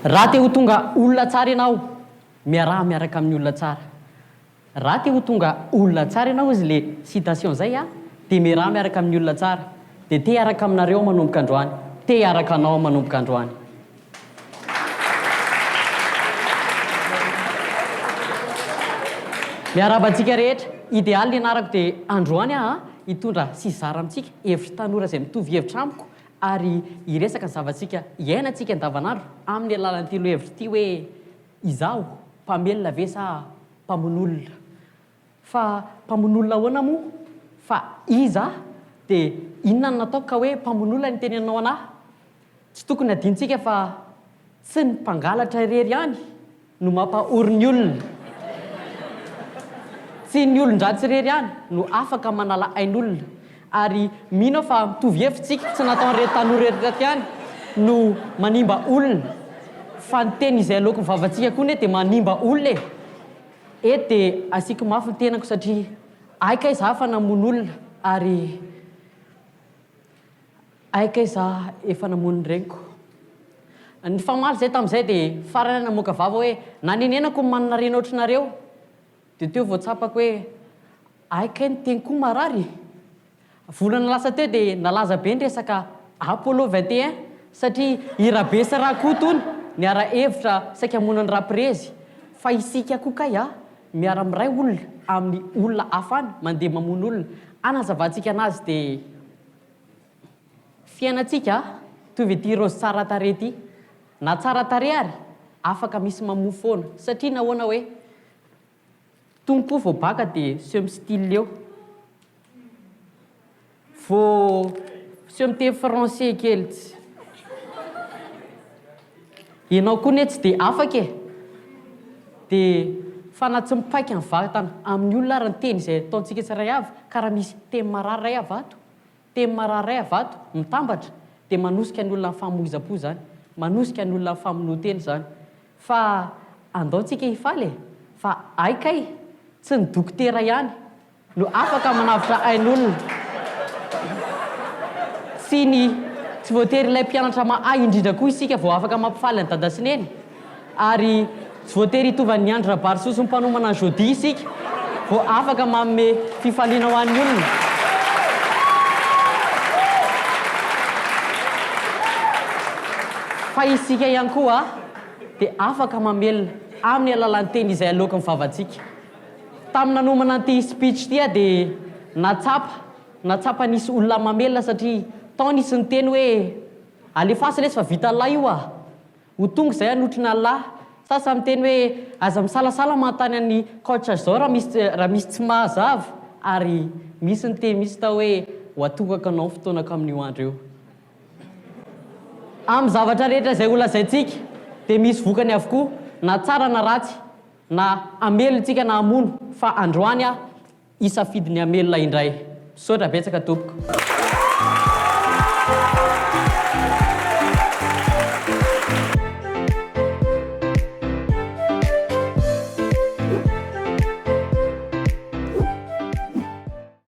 Raha te ho tonga olona tsara ianao, miaraha miaraka amin'ny olona tsara. Raha te ho tonga olona tsara ianao hozy le citation zay a, dia miaraha miaraka amin'ny olona tsara. Dia te hiaraka aminareo aho manomboka androany. Te hiaraka anao aho manomboka androany. Miarahaba antsika rehetra. Idealy ny anarako dia androany aho hitondra sy hizara amintsika hevitry tanora izay mitovy hevitra amiko ary hiresaka ny zavatsika iainantsika andavanandro amin'ny alalan'ity lohahevitra ity hoe izaho mpamelona ve sa mpamono olona? Fa mpamono olona ahoana moa? Fa iza aho? Dia inona no nataoko ka hoe mpamono olona no itenenanao an'ahy? Tsy tokony hadinontsika fa tsy ny mpangalatra irery ihany no mampahory ny olona. Tsy ny olon-dratsy irery ihany no afaka manala ain'olona. Ary mino aho fa mitovy hevitra isika, tsy nataon'ireto tanora ireto ihany no manimba olona, fa ny teny izay aloaky ny vavantsika koa anie dia manimba olona e! Eto dia asiako mafy ny tenako satria hay kay za fa namono olona ary hay kay za efa namono ny reniko. Nifamaly zay tamin'izay dia farany aho namoaka vava hoe nanenenako ny manana reny ohatrinareo. Dia teo vao tsapako hoe hay kay ny teny koa marary e! Volana lasa teo dia nalaza be ny resaka Apollo 21 satria i Rabe sy Rakoto hono niara-hevitra saika hamono an'i Raprezy fa isika koa kay a miara-miray olona amin'ny olona hafa any mandeha mamono olona hanazavantsika anazy dia fiainantsika a toy ity raozy tsara tarehy ity na tsara tarehy ary afaka misy mamoa foana satria nahoana hoe Tony koa vao baka de seho mi-style eo. Vao seho miteny français kely tsy. Ianao koa ne tsy de afaka e. De fa na tsy mipaika ny vatana amin'ny olona ary ny teny izay ataontsika tsirairay avy ka raha misy teny marary iray avy ato, teny marary iray avy ato mitambatra dia manosika ny olona amin'ny famoizam-po izany, manosika ny olona amin'ny famonoan-tena izany. Fa andao tsika hifaly e! Fa hay kay tsy ny dokotera ihany no afaka manavotra ain'olona. Tsy ny tsy voatery ilay mpianatra mahay indrindra koa isika vao afaka mampifaly an'i dada sy neny. Ary tsy voatery hitovy an'i Andry Rabarisoa sy ny mpanomana ny Jody isika vao afaka manome fifaliana ho an'ny olona. Fa isika ihany koa dia afaka mamelona amin'ny alalan'ny teny izay aloaky ny vavantsika. Tamin'ny nanomana an'ity speech ity aho dia nahatsapa, nahatsapa nisy olona mamelona satria tao nisy niteny hoe alefaso lesy fa vitan'lah io ah! Ho tonga izay hanotrona an'lah. Sasany miteny hoe aza misalasala manontany an'i coach zao raha misy raha misy tsy mahazava ary misy niteny mihitsy tao hoe ho atokako anao ny fotoanako amin'io andro io. Amin'ny zavatra rehetra izay holazaintsika dia misy vokany avokoa na tsara na ratsy, na hamelona isika na hamono, fa androany aho hisafidy ny hamelona indray. Misaotra betsaka tompoko.